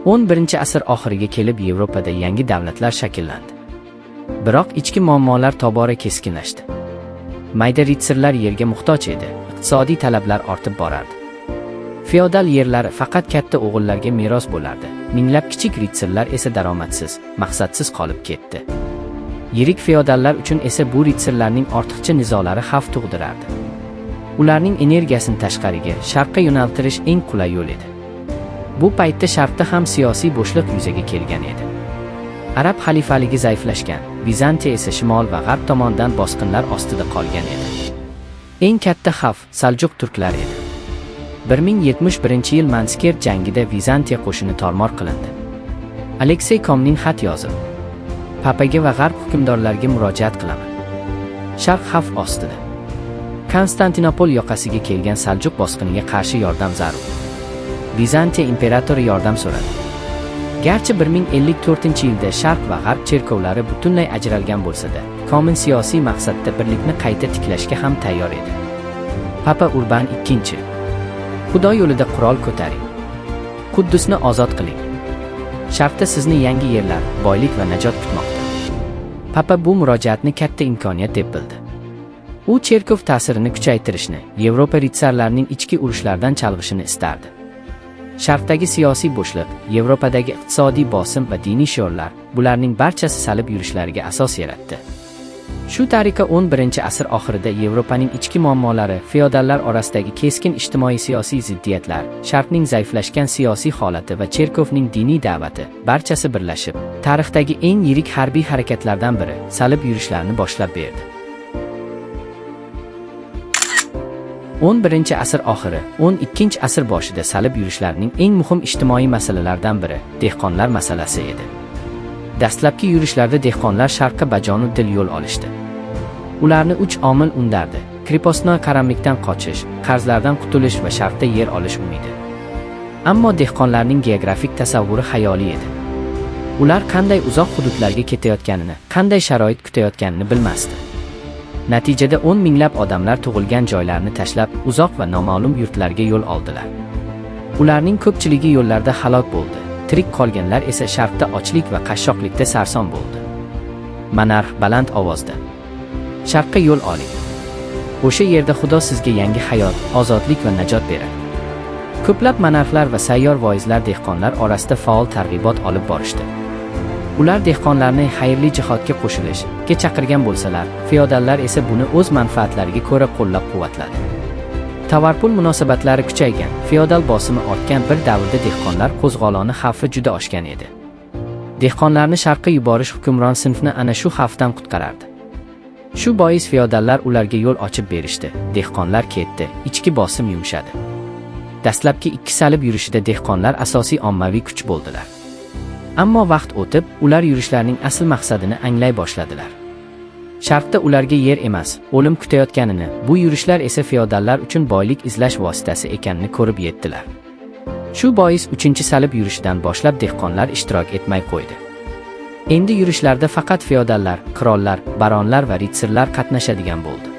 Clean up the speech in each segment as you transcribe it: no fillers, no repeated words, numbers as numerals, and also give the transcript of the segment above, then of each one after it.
11 asr oxiriga kelib Yevropada yangi davlatlar shakllandi. Biroq ichki muammolar tobora keskinlashdi. Mayda ritsarlar yerga muhtoj edi, iqtisodiy talablar ortib borardi. Feodal yerlari faqat katta o'g'illarga meros bo'lardi. Minglab kichik ritsarlar esa daromadsiz, maqsadsiz qolib ketdi. Yirik feodallar uchun esa bu ritsarlarning ortiqcha nizolari xavf tug'dirardi. Ularning energiyasini tashqariga, sharqqa yo'naltirish eng qulay yo'l edi. Bu paytda sharqda ham siyosiy bo'shliq yuzaga kelgan edi. Arab xalifaligi zaiflashgan, Vizantiya esa shimol va g'arb tomondan bosqinlar ostida qolgan edi. Eng katta xavf Saljuq turklar edi. 1071-yil Manskert jangida Vizantiya qo'shini tormor qilindi. Aleksey Komnin xat yozib, papaga va g'arb hukmdorlariga murojaat qilaman. Sharq xavf ostida. Konstantinopol yoqasiga kelgan Saljuq bosqiniga qarshi yordam zarur. Vizantiya imperatori yordam so'radi. Garchi 1054-yilda Sharq va G'arb cherkovlari butunlay ajralgan bo'lsa-da, Komnin siyosiy maqsadda birlikni qayta tiklashga ham tayyor edi. Papa Urban II: Xudo yo'lida qurol ko'taring. Quddusni ozod qiling. Sharqda sizni yangi yerlar, boylik va najot kutmoqda. Papa bu murojaatni katta imkoniyat deb bildi. U cherkov ta'sirini kuchaytirishni, Yevropa ritsarlarining ichki urushlardan chalg'ishini istardi. Sharqdagi siyosiy bo'shliq, Yevropadagi iqtisodiy bosim va diniy shiorlar, bularning barchasi salib yurishlariga asos yaratdi. Shu tariqa 11 asr oxirida Yevropaning ichki muammolari, feodallar orasidagi keskin ijtimoiy-siyosiy ziddiyatlar, Sharqning zaiflashgan siyosiy holati va cherkovning diniy da'vati barchasi birlashib, tarixdagi eng yirik harbiy harakatlardan biri salib yurishlarni boshlab berdi. 11 asr oxiri, 12 asr boshida salib yurishlarning eng muhim ijtimoiy masalalaridan biri dehqonlar masalasi edi. Dastlabki yurishlarda dehqonlar sharqqa bajonu dil yo'l olishdi. Ularni 3 omil undardi: крепостной qaramlikdan qochish, qarzlardan qutulish va sharqda yer olish umidi. Ammo dehqonlarning geografik tasavvuri xayoliy edi. Ular qanday uzoq hududlarga ketayotganini, qanday sharoit kutayotganini bilmasdi. Natijada 10 minglab odamlar tug'ilgan joylarini tashlab, uzoq va noma'lum yurtlarga yo'l oldilar. Ularning ko'pchiligi yo'llarda halok bo'ldi. Tirik qolganlar esa sharqda ochlik va qashshoqlikda sarson bo'ldi. Monarx baland ovozda: "Sharqqa yo'l oling. O'sha yerda Xudo sizga yangi hayot, ozodlik va najot beradi." Ko'plab monarxlar va sayyor voizlar dehqonlar orasida faol targ'ibot olib borishdi. Ular dehqonlarni xayrli jihodga qo'shilishga chaqirgan bo'lsalar, feodallar esa buni o'z manfaatlariga ko'ra qo'llab-quvvatladi. Tovar-pul munosabatlari kuchaygan, feodal bosimi ortgan bir davrda dehqonlar qo'zg'oloni xavfi juda oshgan edi. Dehqonlarni sharqqa yuborish hukmron sinfni ana shu xavfdan qutqarardi. Shu bois feodallar ularga yo'l ochib berishdi. Dehqonlar ketdi, ichki bosim yumshadi. Dastlabki ikki salib yurishida dehqonlar asosiy ommaviy kuch bo'ldilar. Ammo vaqt o'tib, ular yurishlarning asl maqsadini anglay boshladilar. Sharqda ularga yer emas, o'lim kutayotganini, bu yurishlar esa feodallar uchun boylik izlash vositasi ekanini ko'rib yetdilar. Shu bois 3-salib yurishidan boshlab dehqonlar ishtirok etmay qo'ydi. Endi yurishlarda faqat feodallar, qirollar, baronlar va ritsarlar qatnashadigan bo'ldi.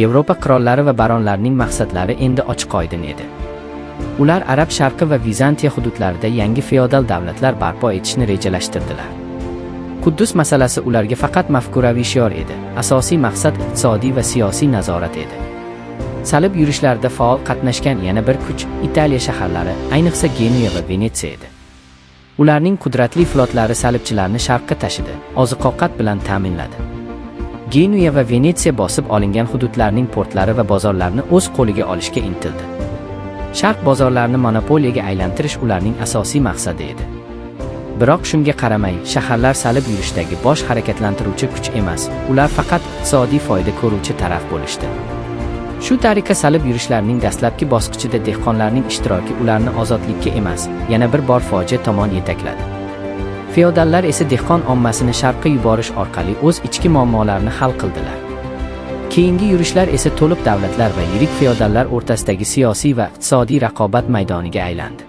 Yevropa qirollari va baronlarining maqsadlari endi ochiq-oydin edi. Ular Arab sharqi va Vizantiya hududlarida yangi feodal davlatlar barpo etishni rejalashtirdilar. Quddus masalasi ularga faqat mafkuraviy shior edi. Asosiy maqsad iqtisodiy va siyosiy nazorat edi. Salib yurishlarida faol qatnashgan yana bir kuch Italiya shaharlari, ayniqsa Genuya va Venetsiya edi. Ularning qudratli flotlari salibchilarni sharqqa tashidi, oziq-ovqat bilan ta'minladi. Genuya va Venetsiya bosib olingan hududlarning portlari va bozorlarini o'z qo'liga olishga intildi. Sharq bozorlarini monopoliyaga aylantirish ularning asosiy maqsadi edi. Biroq shunga qaramay, shaharlar salib yurishdagi bosh harakatlantiruvchi kuch emas, ular faqat iqtisodiy foyda ko'ruvchi taraf bo'lishdi. Shu tariqa salib yurishlarning dastlabki bosqichida dehqonlarning ishtiroki ularni ozodlikka emas, yana bir bor fojia tomon yetakladi. Feodallar esa dehqon ommasini sharqqa yuborish orqali o'z ichki muammolarini hal qildilar. Keyingi yurishlar esa to'liq davlatlar va yirik feodallar o'rtasidagi siyosiy va iqtisodiy raqobat maydoniga aylandi.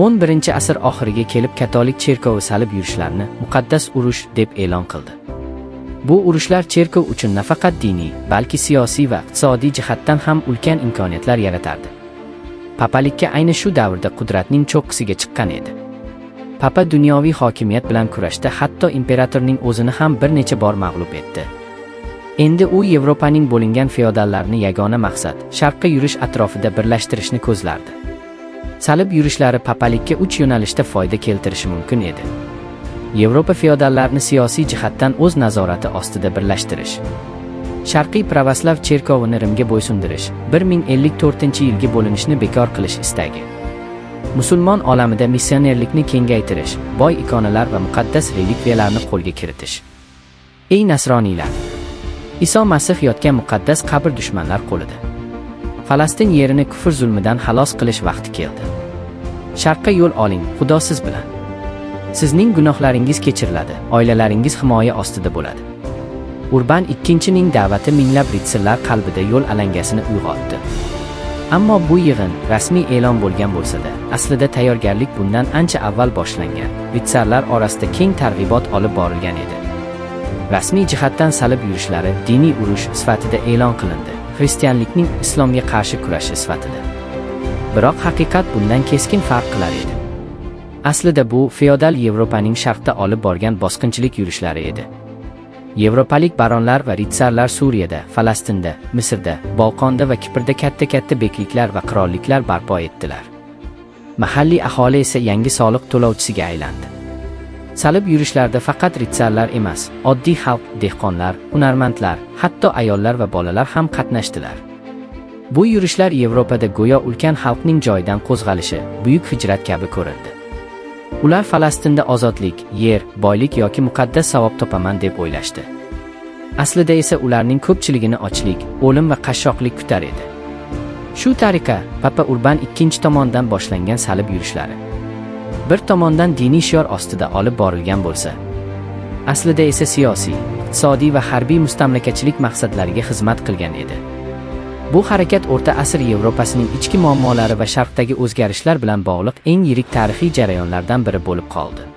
11 asr oxiriga kelib katolik cherkovi salib yurishlarni muqaddas urush deb e'lon qildi. Bu urushlar cherkov uchun nafaqat diniy, balki siyosiy va iqtisodiy jihatdan ham ulkan imkoniyatlar yaratardi. Papalikka ayni shu davrda qudratning cho'qqisiga chiqqan edi. Papa dunyoviy hokimiyat bilan kurashda hatto imperatorning o'zini ham bir necha bor mag'lub etdi. Endi u Yevropaning bo'lingan feodallarini yagona maqsad, sharqqa yurish atrofida birlashtirishni ko'zlardi. Salib yurishlari papalikka uch yo'nalishda foyda keltirishi mumkin edi. Yevropa feodallarini siyosiy jihatdan o'z nazorati ostida birlashtirish. Sharqiy pravoslav cherkovini Rimga bo'ysundirish, 1054-yilgi bo'linishni bekor qilish istagi. Musulmon olamida missionerlikni kengaytirish, boy ikonalar va muqaddas relikviyalarni qo'lga kiritish. Ey nasroniylar! Iso Masih yotgan muqaddas qabr dushmanlar qo'lida. Falastin yerini kufr zulmidan xalos qilish vaqti keldi. Sharqqa yo'l oling, Xudo siz bilan. Sizning gunohlaringiz kechiriladi, oilalaringiz himoya ostida bo'ladi. Urban II-ning da'vati minglab ritsarlar qalbida yo'l alangasini uyg'otdi. Ammo bu yig'in rasmiy e'lon bo'lgan bo'lsa-da, aslida tayyorgarlik bundan ancha avval boshlangan. Ritsarlar orasida keng targ'ibot olib borilgan edi. Rasmiy jihatdan salib yurishlari diniy urush sifatida e'lon qilindi, xristianlikning islomga qarshi kurashi sifatida. Biroq haqiqat bundan keskin farq qilar edi. Aslida bu feodal Yevropaning sharqda olib borgan bosqinchilik yurishlari edi. Yevropalik baronlar va ritsarlar Suriyada, Falastinda, Misrda, Bolqonda va Kiprda katta-katta bekliklar va qirolliklar barpo etdilar. Mahalliy aholi esa yangi soliq to'lovchisiga aylandi. Salib yurishlarda faqat ritsarlar emas, oddiy xalq, dehqonlar, hunarmandlar, hatto ayollar va bolalar ham qatnashdilar. Bu yurishlar Yevropada go'yo ulkan xalqning joyidan qo'zg'alishi, buyuk hijrat kabi ko'rindi. Ular Falastinda ozodlik, yer, boylik yoki muqaddas savob topaman deb o'ylashdi. Aslida esa ularning ko'pchiligini ochlik, o'lim va qashshoqlik kutar edi. Shu tariqa Papa Urban II tomonidan boshlangan salib yurishlari bir tomondan diniy shior ostida olib borilgan bo'lsa, aslida esa siyosiy, iqtisodiy va harbiy mustamlakachilik maqsadlariga xizmat qilgan edi. Bu harakat o'rta asr Yevropasining ichki muammolari va sharqdagi o'zgarishlar bilan bog'liq eng yirik tarixiy jarayonlardan biri bo'lib qoldi.